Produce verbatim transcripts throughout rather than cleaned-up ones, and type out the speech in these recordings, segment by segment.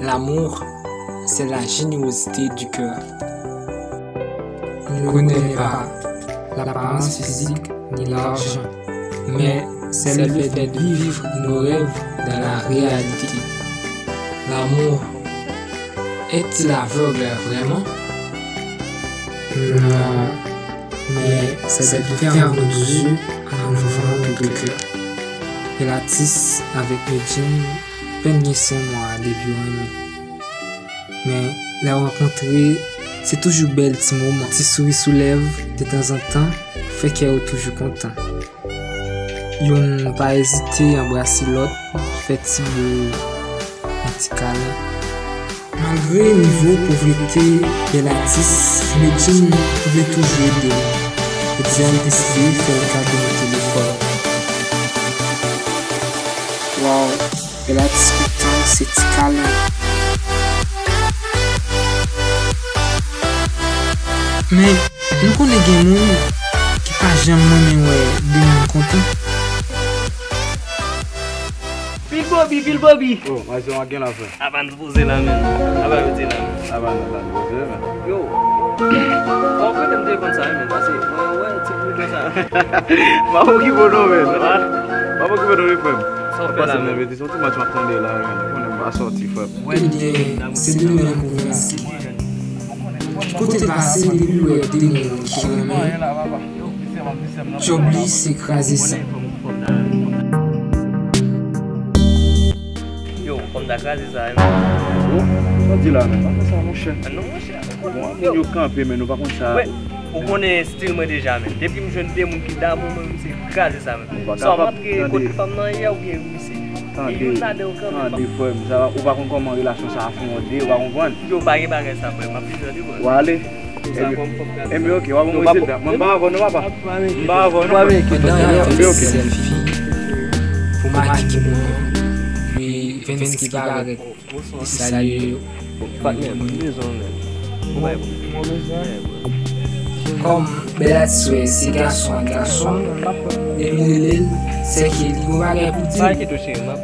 L'amour, c'est la générosité du cœur. Ne reconnaît pas l'apparence physique ni l'argent, mais c'est le fait de vivre nos rêves dans la réalité. L'amour est-il aveugle vraiment? Non, mais c'est de fermer nos yeux en ouvrant notre cœur. Belatis avèk Medjine fè m gen senk mwa depi yo renmen. Men, lè yo rankontre, se toujou bèl ti moman. Ti souri sou lèv, detanzantan, fè kè yo toujou kontan. Youn pa ezite anbrase lòt, fè ti bo, yon ti kalen. Malgre nivo povrete Belatis, Medjine vle toujou ede l. Etzel deside fè l kado yon telefòn. Waw, Belatis kontan se ti kalen. Men, nou konnen gen moun ki pa janm renmen wè de moun kontan. Pil Bobby, pil Bobby. Oh, maestro, w gen la, frè. Apa n poze la, men. Apa yo di la, men. Apa nou la, nou poze, men. Yo. Bon, frè, m te konn sa, men. Pase, mwen, wè, ti bout sa. M ap okipe w non, men. M ap okipe w non, wi, frè m. Sa w fè la, men. Pase, men, se yon ti match m ap tande la, men. Ou konnen m pa sòti, frè m. Ebyen, se de menm konferans ki. Kote l pase, depi l wè de moun ki renmen, djòb li se kraze sa. Yo, kòm ta kraze sa, hein. Yo, sa w di la, men, pa fè sa, monchè. Ah non, monchè. Bon, moun yo kanpe, men nou pa konn sa. Wè, ou konnen estil mwen deja, men. Depi m jwenn de moun ki damou mwen, m se kraze sa, men. Swa m antre kot fanm nan yè oubyen misye. Tande, tande, frè m, sa, ou pa konn kòman relasyon sa a fondé, ou pa konprann. Yo, pa gen bagay sa, frè m, m ap vin tande, frè m. W ale. Enben, ok, w ap ban mwen rezilta. Mwen m pa avè w non, papa. M pa avè w non, frè m. Pandan y ap fè sèlfi pou make moman, li Vens ki parèt, li salye yo. Patnè, m bezwen w, men. Ou bay pou mwen. Kòm Belatis wè se gason ak gason, depi li rele l, sèke li gon bagay pou di l. Pa enkyete w, cheri, m ap.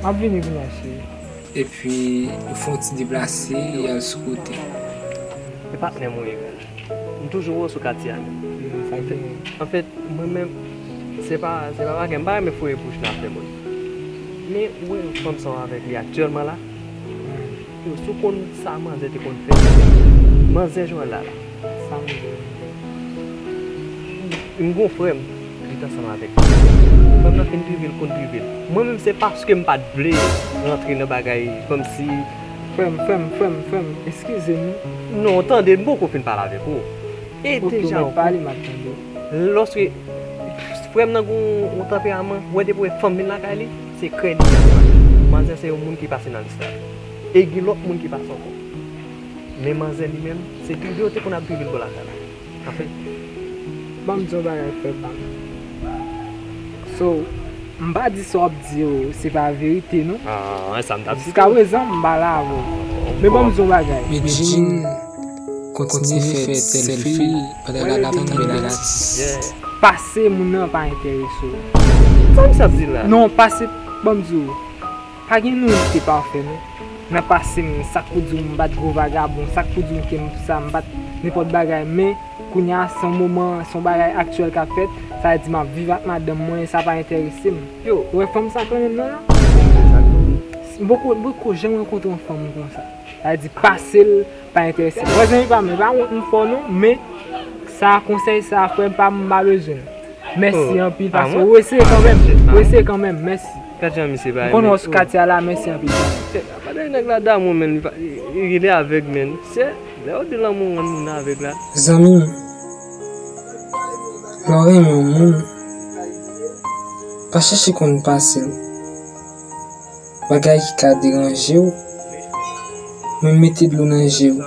M ap vini kounye a, cheri. Epi, yo fè yon ti deplase, y al sou kote. E patnè m ou ye, men. M toujou wè w sou katye a, men. Anfèt, anfèt, mwen menm, se pa, se pa bagay, m pa renmen foure bouch nan afè moun. Men, ou wè fanm sa w avèk li aktyèlman la? Yo, si w konn sa manzè te konn fè, manzè Joël la la. Sa manzè? M gon frè m, li t ansanm avèk li. Frè m nan fin prive l, konn prive l. Mwen menm, se paske m pa t vle rantre nan bagay kòmsi. Frè m, frè m, frè m, frè m, eskize m. Non, tande, m poko fin pale avèk ou. E deja, ou mèt pale, m ap tande. Lòske frè m nan gon yon tanperaman, wè depi wè fanm vin lakay li, se krèd li. Manzè se yon moun ki pase nan lis la. E gen lòt moun ki pase ankò. Men manzè li menm, se drive yo te konn ap drive l bò lakay la. Anfen. Ban m di yon bagay, frè pa m. So, m pa di sa w ap di yo, se pa verite, non. Ah, sa m t ap di tou. Jiskaprezan, m pa la avè w. Men ban m di yon bagay. Medjine kontinye fè sèlfi l pandan l ap tann Belatis. Pase moun nan pa enterese w. Sa misye ap di la? Non, pase, ban m di w. Pa gen moun ki te pafè, non. Nan pase m, sa k pou di w m pa t gwo vagabon, sa k pou di w ke m sa, m pa t nenpòt bagay, men kounye a, se yon moman, se yon bagay aktyèl k ap fèt, sa vle di m ap viv ak madanm mwen, sa pa enterese m. Yo, ou wè fanm sa kanmenm nan la? M poko, m poko janm rankontre yon fanm konsa. Sa vle di pase l pa enterese m. Wè zanmi pa m, e pa wont m fè w non, men sa konsèy sa frè pa m, m pa bezwen l. Mèsi anpil, paske ou eseye kanmenm. Ou eseye kanmenm, mèsi. Gad jan misye bay. M konn wè w sou katye a la, mèsi anpil. Chè, pa de nèg la damou, men li pa, li, li avèg, men. Chè, lè yo di lanmou rann moun avèg la. Zanmi m, lè w renmen yon moun, pa chèche konn pase l. Bagay ki ka deranje w, men mete dlo nan je w.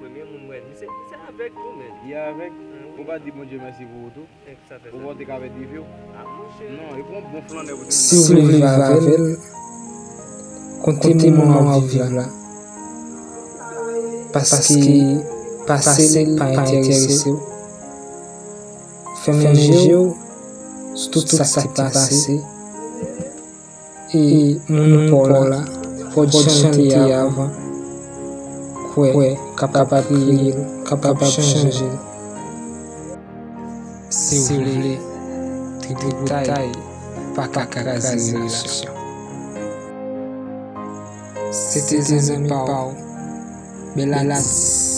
Premye moun m wè, misye, misye avèg tou, men. Li avèg? Ou pa di Bondye mèsi pou ou tou? Ou pa te ka pèdi vi w? Non, e pou yon bon flannè pou te. Si w vle viv avè l, konte moman w ap viv la. Paske pase l pa enterese w. Fèmen je w sou tout sa k te pase. E moun pa w la, pa w t jan l te ye avan. Kwè, kapab kriye l, kapab chanje l. Si w vle, tripoutay pa ka kraze relasyon. Se te zanmi pa w, Bèl Atis.